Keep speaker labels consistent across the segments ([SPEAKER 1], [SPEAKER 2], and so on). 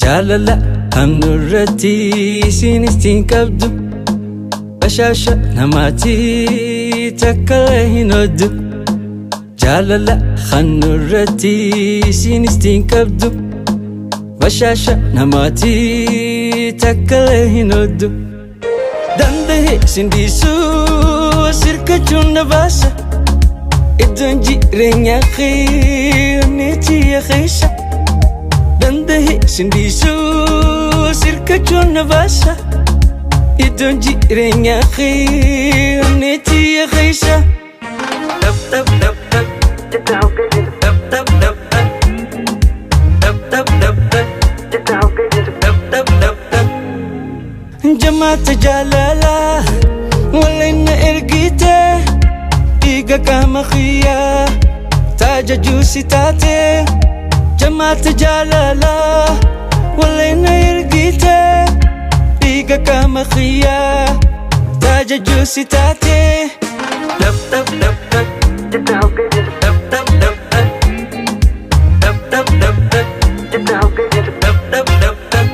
[SPEAKER 1] Jaalala handhuurratti isiin qabdu, bashaasha namaati takka hin hoddu. Jaalala handhuurratti isiin qabdu, bashaasha namaati takka hin hoddu. Danda'e sindiisuu sirkachuun na baasa, iddoon jireenyaa kee keessa. Danda'e sindiisuu sirkachuun na baasa, iddoon jireenyaa kee keessa. Tap tap tap tap tap tap tap tap tap tap tap tap tap tap tap. Jamaata jaalala waliin na ergite, dhiiga qaama kiyyaa taaja juusi taate. Jamaata jaalala waliin na ergite, dhiiga qaama kiyyaa taaja juusi taate. Tap tap tap tap tap tap tap tap tap tap tap tap tap tap tap.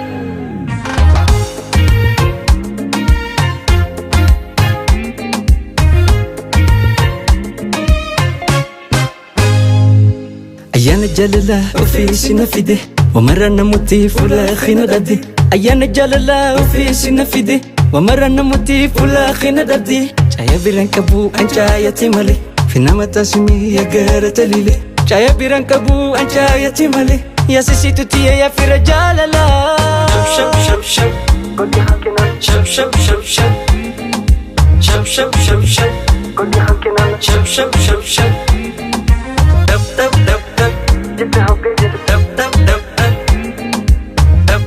[SPEAKER 1] Ayyaana jaalala ofii na fide, wamara namutti fuula khina dhabde. Ayyaana jaalala ofii na fide, wamara namutti fuula khina dhabde. Caaya biraan qabu an caayate malee, finama taasismi gara talile. Caaya biraan qabu an caayate malee, yaasisitu tiya yaa fira jaalala. Shab shab shab shab shab shab shab shab shab shab shab shab shab shab shab tap tap tap tap tap tap tap tap tap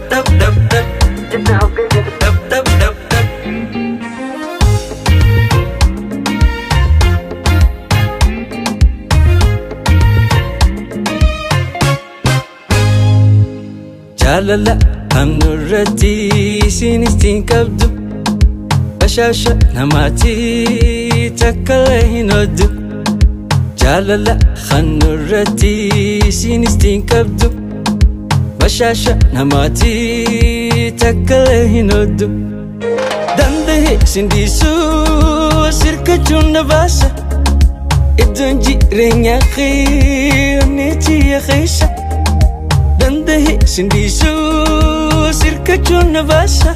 [SPEAKER 1] tap tap tap tap tap tap. Jaalala handhuurratti isiin qabdu, bashaasha namaati takka hin hoddu. Jaalala handhuurratti isiin qabdu, bashaasha namaati takka hin hoddu. Danda'e sindiisuu sirkachuun na baasa, iddoon jireenyaa kee keessa. Danda'e sindiisuu sirkachuun na baasa,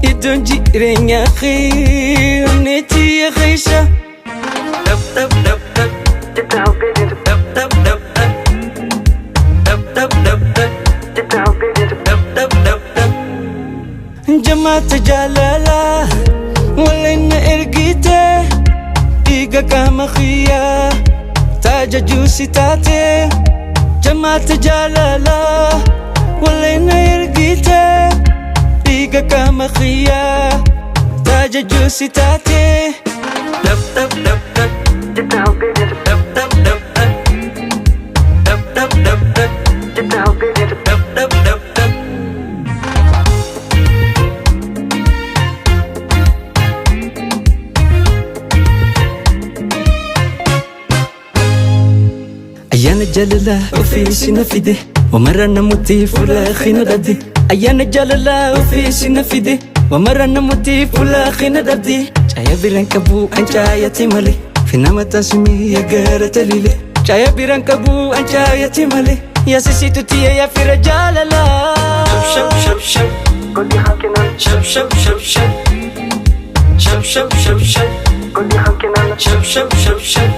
[SPEAKER 1] iddoon jireenyaa kee keessa. Tap tap tap tap tap tap tap tap tap tap tap tap tap tap tap. Jamaata jaalala waliin na ergite, dhiiga qaama kiyyaa taaja juusi taate. Jamaata jaalala waliin na ergite, dhiiga qaama kiyyaa taaja juusi taate. Tap tap tap tap tap tap tap tap tap tap tap tap tap tap tap. Ayyaana jaalala ofii na fide, wamara namutti fuula khina dhabde. Ayyaana jaalala ofii na fide, wamara namutti fuula khina dhabde. Caaya biraan qabu an caayate malee, finama taasismi gara talile. Caaya biraan qabu an caayate malee, yaasisitu tiya yaa fira jaalala. Shab shab shab shab shab shab shab shab shab shab shab shab shab shab shab.